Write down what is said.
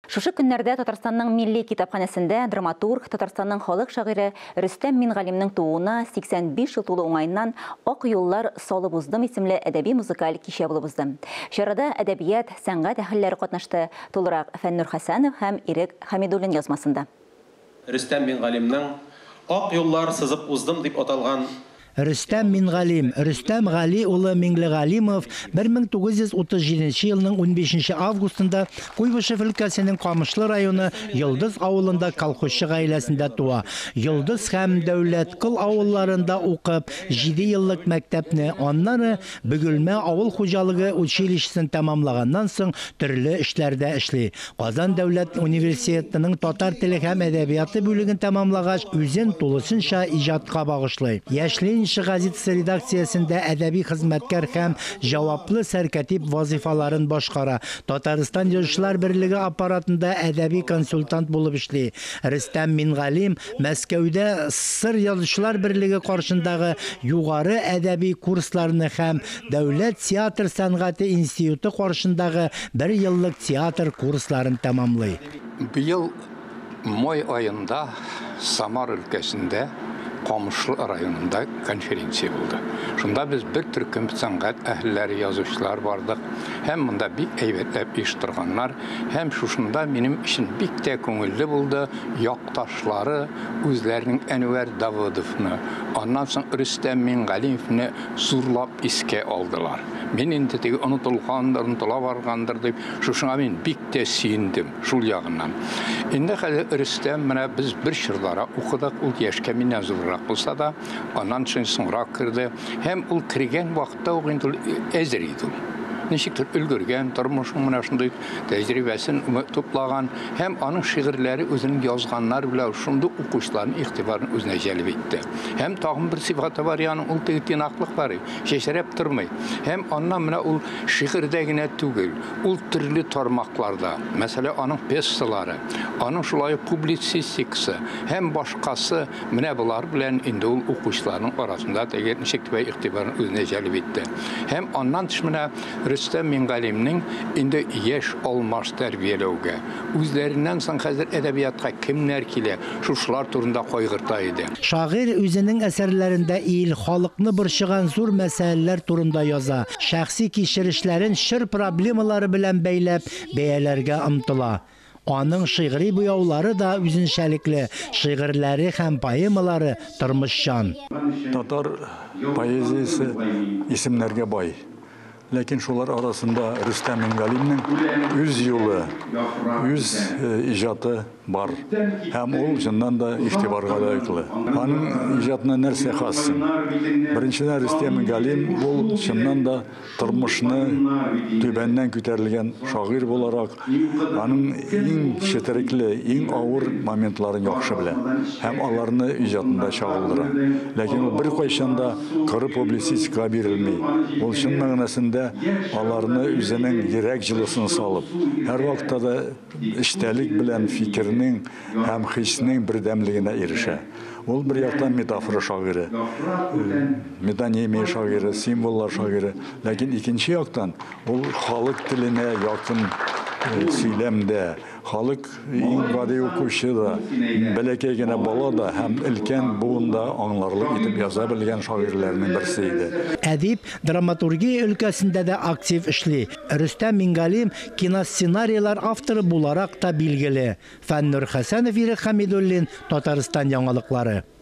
Шушы көннәрдә Татарстанның Милли китапханәсендә драматург, Татарстанның халык шагыйре Рөстәм Мингалимнең тууына 85 ел тулу уңаеннан Ак юллар салып уздым исемле әдәби-музыкаль кичә булып узды. Чарада әдәбият, сәнгать әһелләре катнашты. Тулырак Фәннур Хәсәнов һәм Ирек Хәмидуллин язмасында. Рөстәм Мингалимның Ак юллар сызып уздым дип аталган. Рөстәм Мингалим, Рөстәм Гали улы Миңлегалимов 1937 елның 15 августында Куйбышев өлкәсенең Камышлы районы Йолдыз авылында колхозчы гаиләсендә туа. Йолдыз һәм Дәүләткол авылларында укып, 7 еллык мәктәпне, аннары Бөгелмә авыл хуҗалыгы училищесын тәмамлаганнан соң төрле эшләрдә эшли. Казан дәүләт университетының татар теле һәм әдәбияты бүлеген тәмамлагач, үзен тулысынча иҗатка багышлый. Яшь ленинчы газетасы редакциясендә әдәби хезмәткәр һәм җаваплы сәркатип вазыйфаларын башкара. Татарстан Язучылар берлеге аппаратында әдәби консультант булып эшли. Рөстәм Мингалим Мәскәүдә СССР Язучылар берлеге каршындагы югары әдәби курсларны һәм Дәүләт театр сәнгате институты каршындагы бер еллык театр курсларын тәмамлый. Быел май аенда Самар өлкәсендә Камышлы районында конференция булды. Шунда без бер төркем сәнгать әһелләре, язучылар бардык. Һәм монда бик әйбәтләп оештырганнар. Һәм шушында минем өчен бик тә күңелле булды. Якташлары үзләренең Әнвәр Давыдовны, аннан соң Рөстәм Мингалимовны зурлап искә алдылар. Мин инде теге онытылгандыр, онытыла баргандыр дип, шушыңа мин бик тә сөендем шул ягыннан. Инде хәзер Рөстәм, менә без бер чордарак укыдык, ул яшькә миннән зуррак булса да, аннан соңрак керде. Һәм ул кергән вакытта ук инде ул әзер иде ул. Ничектер өлгергән, тормышның менә шундый тәҗрибәсен туплаган һәм аның шигырьләре үзенең язганнары белән шундый укучыларның игътибарын үзенә җәлеп итте. Һәм тагын бер сыйфаты бар аның, ул теге тыйнаклык бар, чәчрәп тормый. Һәм аннан менә ул шигырьдә генә түгел, ул төрле тармакларда, мәсәлән, аның пьесалары, аның шулай ук публицистикасы һәм башкасы, менә болар белән инде ул укучыларның арасында теге ничек дип игътибарын үзенә җәлеп итте. Һәм аннан тыш менә Рөстәм Мингалимнең инде яшь алмаш тәрбияләүгә, үзләреннән соң хәзер әдәбиятка кемнәр килә, шушылар турында кайгырта иде. Шагыйрь үзенең әсәрләрендә ил, халыкны борчыган зур мәсьәләләр турында яза, шәхси кичерешләрен чор проблемалары белән бәйләп, бәяләргә омтыла. Аның шигъри буяулары да үзенчәлекле, шигырьләре һәм поэмалары тормышчан. Татар поэзиясе исемнәргә бай. Ләкин шулар арасында Рөстәм Мингалимнең үз юлы, үз иҗаты бар. Һәм ул чыннан да игътибарга лаеклы. Аның иҗатына нәрсә хас соң? Беренчедән, Рөстәм Мингалим ул чыннан да тормышны түбәннән күтәрелгән шагыйрь буларак, аның иң четерекле, иң авыр моментларын яхшы белә һәм аларны иҗатында чагылдыра. Ләкин ул беркайчан да коры публицистикага бирелми. Ул чын мәгънәсендә аларны үзенең йөрәк җылысын салып, һәрвакытта да эчтәлек белән фикернең һәм хиснең бердәмлегенә ирешә. Ул бер яктан метафора шагыйре, метонимия шагыйре, символлар шагыйре. Ләкин икенче яктан ул халык теленә якын сөйләмдә, халык иң гади укучы да, бәләкәй генә бала да һәм өлкән буын да аңларлык итеп яза белгән шагыйрьләрнең берсе иде. Әдип драматургия өлкәсендә дә актив эшли. Рөстәм Мингалим киносценарийлар авторы буларак та билгеле. Фәннур Хәсәнов, Ирек Хәмидуллин, Татарстан яңалыклары.